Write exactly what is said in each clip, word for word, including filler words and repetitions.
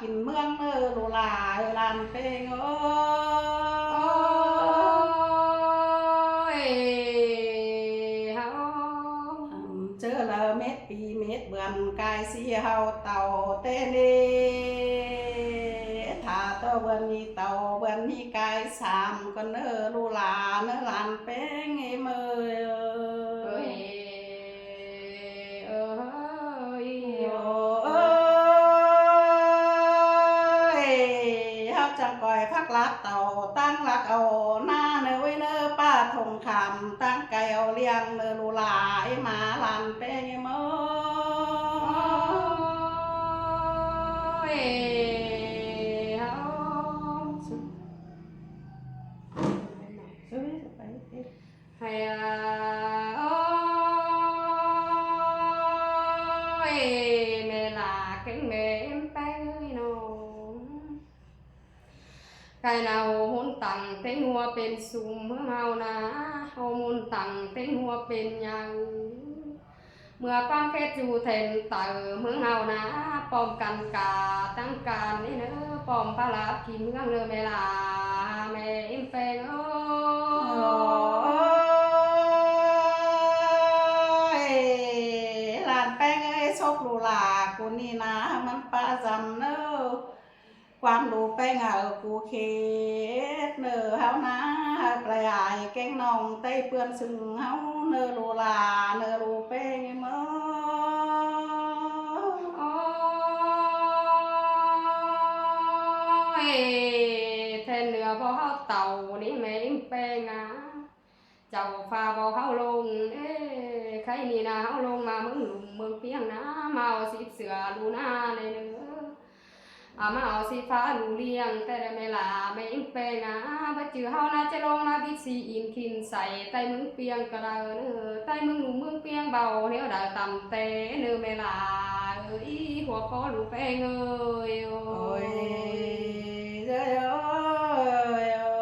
kin ꞌmướng ꞌnớ ꞌlụk ꞌlạ ꞌlan ꞌpéng ơi. ꞌChớ ꞌlạ mết pi mết bươn cai ꞌsị ꞌháu tảu ꞌtẹ ꞌnị, thả ꞌtọ bươn ꞌnị tảu bươn ꞌnị cai sam ꞌcọn ꞌnớ ꞌlụk ꞌlạ ꞌnớ ꞌlan ꞌpéng ꞌmơi ơi. Ơi, ơi, ơi, ꞌháu chắng ꞌcoi phắc láp tảu ꞌtáng lắc au ꞌná ꞌnớ ꞌviạk ꞌnớ ꞌpá thông khảm ꞌtáng cai au ꞌliệng ꞌnớ ꞌlụk ꞌlạ ꞌmá ꞌlan ꞌpéng ꞌmơi. Ơi, ơi, ꞌmẹ ꞌlạ kéng ꞌmẹ ꞌếm ꞌpéng ơi ꞌnớ. Cai ꞌnạ ꞌhôm ꞌhôn tẳng ꞌtếng ꞌhua pên sum ꞌmướng ꞌháu ꞌnạ, ꞌhôm ꞌhôn tẳng ꞌtếng ꞌhua pên nhăng. ꞌMưa ꞌquám khét dú thên tảu ꞌmướng ꞌháu ꞌnạ, pom căn ca ꞌtáng căn ꞌnị ꞌnớ, pom ꞌphạ láp kin ꞌmướng ꞌnớ ꞌmẹ ꞌlạ, ꞌmẹ ꞌếm ꞌpéng ơi. ꞌLan ꞌpéng ơi, sốp ꞌlụk ꞌlạ ꞌcốn ꞌnị ꞌnạ, ꞌmắn ꞌpá dăm ꞌnớ. ꞌQuám ꞌlụk ꞌpéng ꞌnớ ꞌcú khết ꞌnớ ꞌháu ꞌnạ, ꞌhặc lai ai kéng ꞌnọng ꞌTáy ꞌpươn sưng ꞌháu ꞌnớ ꞌlụk ꞌlạ ꞌnớ ꞌlụk ꞌpéng ꞌmơi. Ơi, thên ꞌnưa báu ꞌháu tảu ꞌnị ꞌmẹ ꞌếm ꞌpéng ꞌnạ. Chảu ꞌPhạ báu ꞌháu ꞌlống, ê, khay ꞌnị ꞌnạ ꞌháu ꞌlống ꞌmá ꞌmướng ꞌlum ꞌmướng ꞌpiếng ꞌnạ, ꞌmá au síp sửa ꞌlụk ꞌnạ ꞌnị ꞌnớ. ꞌA, ꞌmá au síp ꞌphạ ꞌlụk ꞌliệng, ꞌtẹ ꞌlạ ꞌmẹ ꞌlạ ꞌmẹ ꞌếm ꞌpéng ꞌnạ, báu chứ ꞌháu ꞌnạ ꞌchí ꞌlống ꞌmá bít sí in kin sai ꞌTáy ꞌmướng ꞌpiếng ꞌcọ đaư ꞌnớ, ꞌTáy ꞌmướng ꞌlum ꞌmướng ꞌpiếng báu ꞌnéo đaư tăm ꞌtẹ ꞌnớ ꞌmẹ ꞌlạ ơi, ꞌhua ꞌcó ꞌlụk ꞌpéng ơi. Ơi, ơi, ơi, ơi,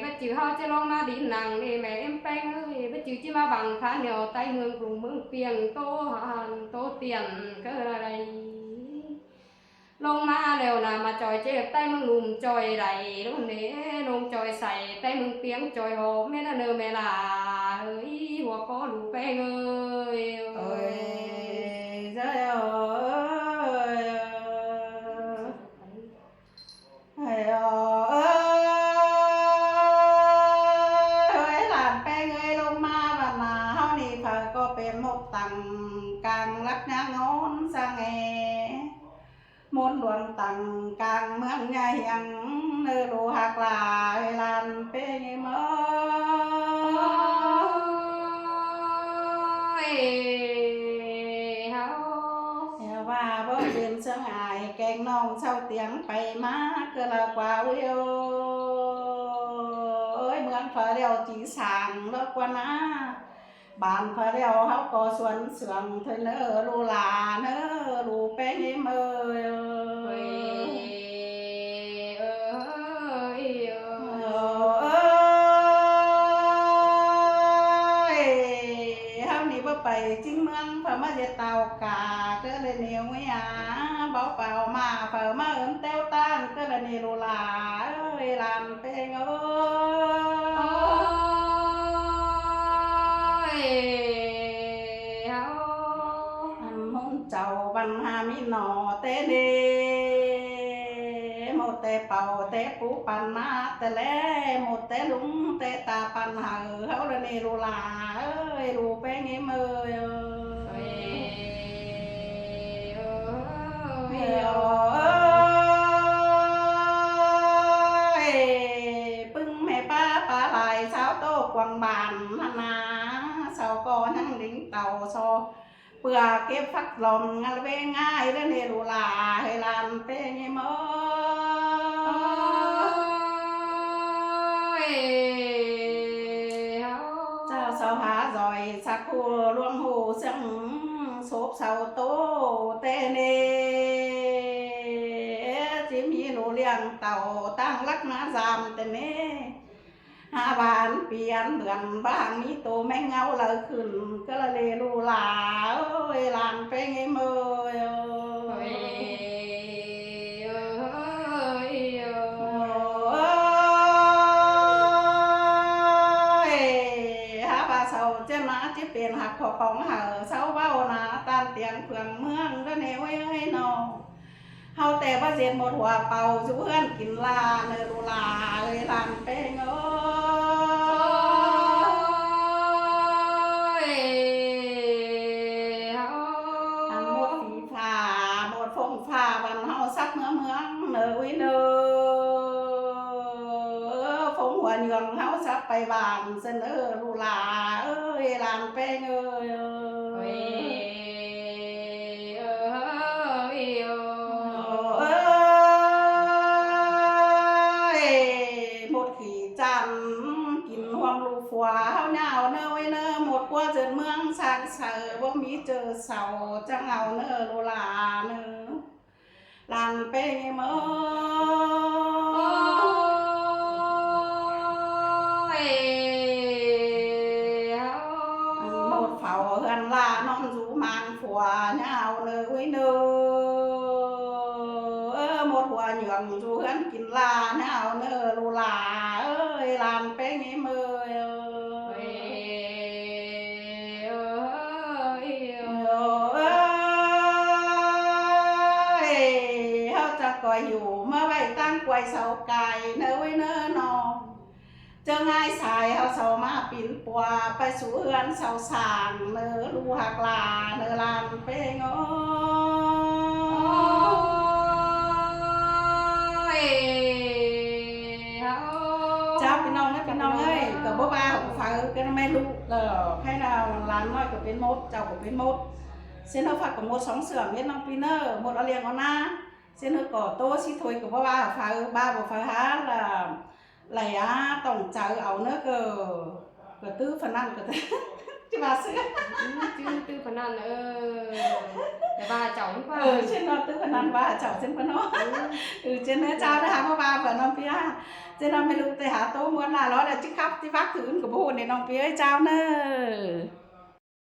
báu chứ ꞌháu ꞌchí ꞌlống ꞌmá đin nẳng ꞌnị ꞌmẹ ꞌếm ꞌpéng ơi, báu chứ ꞌchí ꞌmá băng khá ꞌnéo ꞌTáy ꞌmướng ꞌlum ꞌmướng ꞌpiếng ꞌtố hăn ꞌtố tiên ꞌcọ đảy. ꞌLống ꞌmá ꞌlẹo ꞌnạ ꞌmá ꞌchoi ꞌchếp ꞌTáy ꞌmướng ꞌlum ꞌchoi đảy, ꞌlống ꞌnị ꞌlống ꞌchoi sai ꞌTáy ꞌmướng ꞌpiếng ꞌchoi ꞌhôm ꞌmá ꞌnớ ꞌmẹ ꞌlạ ơi, ꞌhua ꞌcó ꞌlụk ꞌpéng ơi. Ơi, ơi, ơi. Ơi, ơi, ơi, ꞌlan ꞌpéng ơi, ꞌlống ꞌmá ꞌvặn ꞌnạ ꞌháu ꞌnị phaư ꞌcọ pên ꞌmột tẳng cang lắc ꞌnhá ngón sang ê. ꞌMôn luông tẳng cang ꞌmướng ꞌnhá hiêng ꞌnớ ꞌlụk ꞌhặc ꞌlạ ơi, ꞌlan ꞌpéng ꞌmơi. Ơi, ꞌháu ꞌva báu pên ꞌsướng ai kéng ꞌnọng sau tiếng pay ꞌmá ꞌcọ ꞌlạ ꞌquá ꞌviu ơi, ꞌmướng ꞌphạ ꞌlẹo ꞌchí sang ꞌlọ ꞌquá ꞌnạ. Bản ꞌphạ ꞌlẹo ꞌháu ꞌcọ suôn sương thôi ꞌnớ ꞌlụk ꞌlạ ꞌnớ ꞌlụk ꞌpéng ꞌmơi. Ơi, ơi, ơi, ơi, ꞌháu ꞌnị báu pay ꞌchính ꞌmướng ꞌphạ ꞌmá ꞌdệt tảu ca ꞌcọ ꞌlạ ꞌnéo ꞌmí a, báu pao ꞌmá phaư ꞌmá ứn ꞌteo ꞌtáng ꞌcọ ꞌlạ ꞌnị ꞌlụk ꞌlạ ơi, ꞌlan ꞌpéng ơi. Ơi, ꞌháu ăn ꞌmôn chảu ꞌvặn ha ꞌmí ꞌnọ ꞌtẹ ꞌnị, ꞌmột ꞌtẹ pảu ꞌtẹ pú păn ꞌmá ꞌtẹ ꞌlẹ, ꞌmột ꞌtẹ ꞌlung ꞌtẹ ta păn hảư ꞌháu ꞌlạ ꞌnị ꞌlụk ꞌlạ ơi, ꞌlụk ꞌpéng ꞌmơi ơi. Ơi, ơi, ơi, ꞌpứng ꞌmẹ ꞌpá pá lai sáo ꞌtố cuông bản ꞌnặn ꞌnạ, sau ꞌcọ ꞌnhắng đin tảu so ꞌpưa kếp phắc lom ngăn ꞌvế ꞌngai ꞌlạ ꞌnị ꞌlụk ꞌlạ ơi, ꞌlan ꞌpéng ꞌmơi. Chảu sau hả doi sặc ꞌhụ ꞌluống ꞌhụ ꞌsướng sốp sau ꞌtố ꞌtẹ ꞌnị, ꞌchí ꞌmí ꞌlụk ꞌliệng tảu ꞌtáng lắc ꞌná dam ꞌtẹ ꞌnị. Hák ꞌva ăn pi ăn ꞌlượn ꞌva hák ꞌmí tô ꞌmếng ꞌngáu ꞌlau khửn cá ꞌla ꞌlế ꞌlụk lả ơi, ꞌlan ꞌpéng ꞌnị ꞌmới. Ơi, ơi, ơi. Ơi, hák ꞌva sau ꞌchớ ꞌnị ꞌchí pên hák khỏ khong hảư sau ꞌvạu ꞌna ꞌtan tiêng phượng ꞌmướng cá ꞌnị ꞌvới ơi ꞌnọ. ꞌHáu ꞌtẹ ꞌva ꞌdệt ꞌmột hua pau dú ꞌhướn kin ꞌla ꞌnớ ꞌlụk lả ơi, ꞌlan ꞌpéng ơi. Ăn ꞌmột phi ꞌphạ, ꞌmột phông ꞌphạ băn ꞌháu sắp ꞌmứa ꞌmướng ꞌnớ ꞌvới ꞌnớ. Phông hua nhương ꞌháu sắp pay ꞌváng ꞌsịn ꞌnớ ꞌlụk lả ơi, ꞌlan ꞌpéng ơi. Ơi, ơi, ơi. Ơi, ꞌmột khỉ chăn kin ꞌhuôm ꞌlụk phua ꞌháu ꞌnháo ꞌnớ ꞌvới ꞌnớ, ꞌmột ꞌquá ꞌdệt ꞌmướng ꞌsáng saư báu ꞌmí ꞌchớ sau chắng au ꞌnớ ꞌlụk lả ꞌnớ. ꞌLan ꞌpéng ꞌnị ꞌmới. Ơi, ꞌmột phảu ꞌhướn ꞌla ꞌnón dú ꞌmáng phua ꞌnháo ꞌnớ ꞌvới ꞌnớ. Ơ, ꞌmột hua nhương dú ꞌhướn kin ꞌla ꞌnháo ꞌnớ ꞌlụk lả ơi, ꞌlan ꞌpéng ꞌnị ꞌmới. Ơi, ơi, ơi. Ơi, ꞌháu chắng ꞌcọ híu ꞌmá ꞌvạy ꞌtáng quay sau cai ꞌnớ ꞌvới ꞌnớ ꞌnọ. ꞌChớ ꞌngai sai ꞌháu sau ꞌmá pin pua pay sú ꞌhướn sau sảng ꞌnớ ꞌlụk hák lả ꞌnớ, ꞌlan ꞌpéng ơi. Chảu ꞌpi ꞌnọng ꞌnớ, ꞌpi ꞌnọng ơi, ꞌcọ báu ꞌva hảư phaư, ꞌcọ ꞌmí ꞌlụk ꞌlẹo, ꞌkhạy ꞌnị ꞌlán ꞌnọi ꞌcọ pên ꞌmột, chảu ꞌcọ pên ꞌmột. ꞌSịn ꞌnớ ꞌphạ ꞌcọ ꞌmột song sửa mết ꞌnọng ꞌpi ꞌnớ, ꞌmột au ꞌliệng au ꞌná. ꞌSịn ꞌnớ ꞌcọ ꞌtố sí thôi ꞌcọ báu ꞌva hảư phaư, ꞌva báu phaư hả ꞌlạ. Lai á, tỏng chaư au ꞌnớ ꞌcọ, ꞌcọ ꞌtứ ꞌphắn ꞌnặn ꞌcọ ꞌchí ꞌva ꞌsứ. Ừ, ꞌchí ꞌtứ ꞌphắn ꞌnặn, ơ. Lai ꞌva chảu ꞌmắn ꞌva. Ừ, ꞌchí ꞌnớ ꞌtứ ꞌphắn ꞌnặn ꞌva chảu ꞌchí ꞌphắn ꞌnặn. Ừ. Ừ, ꞌchí ꞌnớ chảu ꞌnớ hả, ꞌmá ꞌva ꞌphắn ꞌnặn ꞌpi á. ꞌChớ ꞌnớ ꞌmí ꞌlụk ꞌtẹ hả ꞌtố ꞌmuôn ꞌnạ lỏ ꞌlẹo ꞌchí khắp ꞌchí vác thứ ứn ꞌcọ báu ꞌhụ ꞌnị ꞌnọng ꞌpi ơi, chảu ꞌnớ.